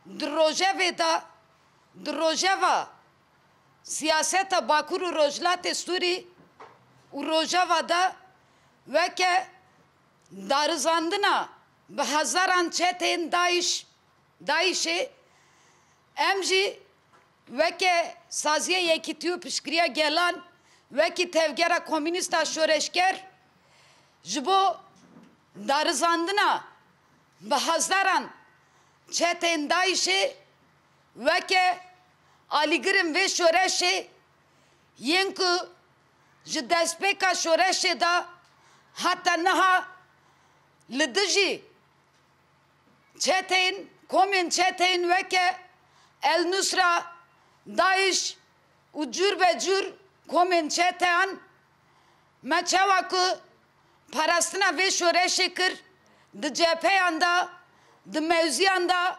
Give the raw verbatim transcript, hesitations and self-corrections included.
Di rojevê de, di rojeva siyaseta Bakur û Rojhilatê Sûrî û Rojava de weke darizandina bi hezaran çeteyên DAIŞ, DAIŞê, em jî weke Saziya Yekîtî û Piştgiriya Gelan, wekî tevgera komînîsta şoreşger, ji bo darizandina bi hezaran çeteyên DAIŞê weke alîgirên vê şoreşê yên ku ji destpêka şoreşê de heta niha li dijî çeteyên, komên çeteyên weke El Nusra, DAIŞ û cûr be cûr komên çeteyan, me çawa ku parastina vê şoreşê kir, di cepheyan de, di mewziyan de,